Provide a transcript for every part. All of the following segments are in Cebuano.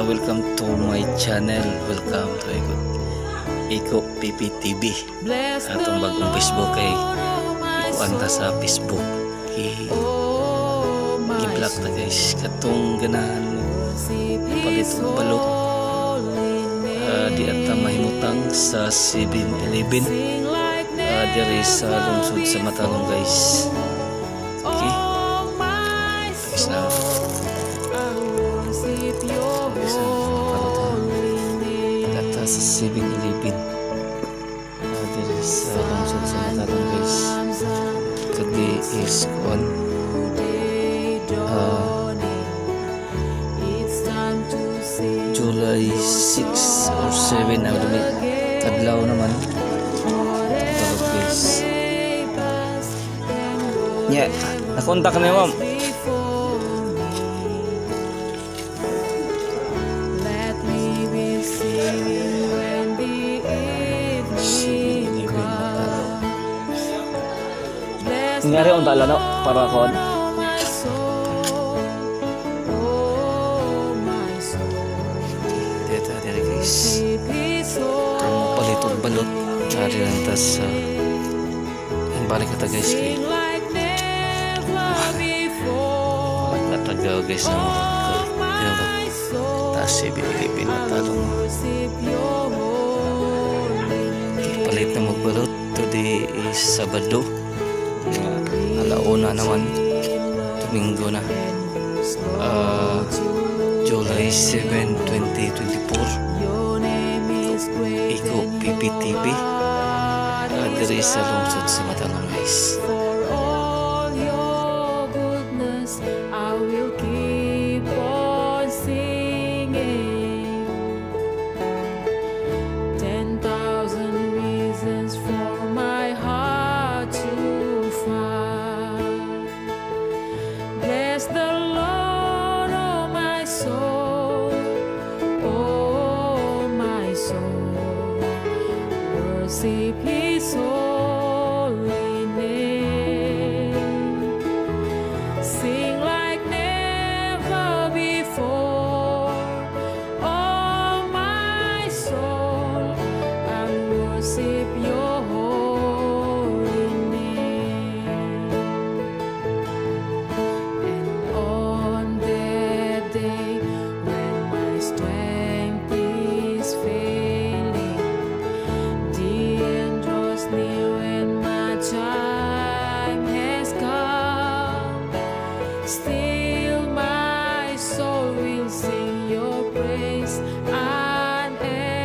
Welcome to my channel. Welcome to Iko, Iko PPTV. Bless the Atong bagong Facebook kay Lord, oh my ikuan ta sa Facebook. Gi Oh, my gi-block ta, guys. Katong ganahan mo worship palit His og balot. Holy Di ata mahimutang sa 7-Eleven. Sing like Diri sa lungsod sa Matalom, guys. Okay. Oh, my Guys na. I worship your Guys na. Holy name. Ata sa 7-Eleven. Diri sa lungsod sa Matalom, guys. Today is kuan Day dawning. It's time to sing July 6 or 7 ang dumi. Kadlaw naman. Balot, guys. May pass and Nya, nakontak ni ma'am. Before me. Let me be singing when the evening 7-Eleven Matalom. Comes. Bless Ngari on tala no para kon. Oh, my soul, oh, my soul. Dito diri, guys. Worship His Ang palit og balot. Ari lang ta sa balik ta, guys, kay. Sing like never before. Natagaw, guys, na mo. My soul, Ta 7-Eleven Matalom. Worship your holy name. Palit na magbalot. Today is Sabado. Nga alauna naman. Domingo na. July 7, 2024. Your name is great. Iko PPTV. Diri sa lungsod sa Matalom, guys. For all your goodness, I will keep on singing. 10,000 reasons for my heart to find. Bless the Lord, oh my soul, oh my soul. Worship His holy name. Sing like never before. Oh, my soul, I worship your holy name. And on that day when my strength is failing, the end draws near and my time has come. Still, my soul will sing your praise unending.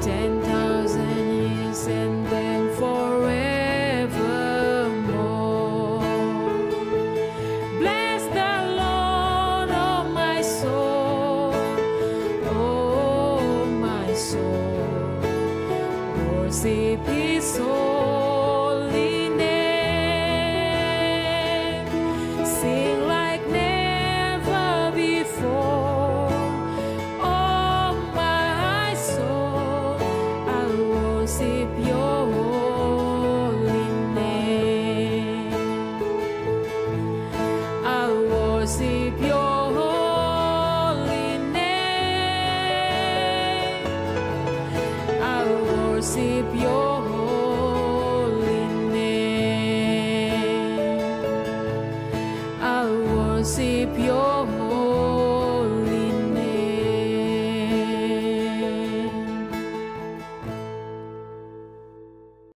10,000 years and then forevermore. Bless the Lord, oh my soul, oh my soul. Worship His holy name. Sing like never before. Oh my soul, I worship your holy name. I worship your holy name. I worship your holy name. I worship your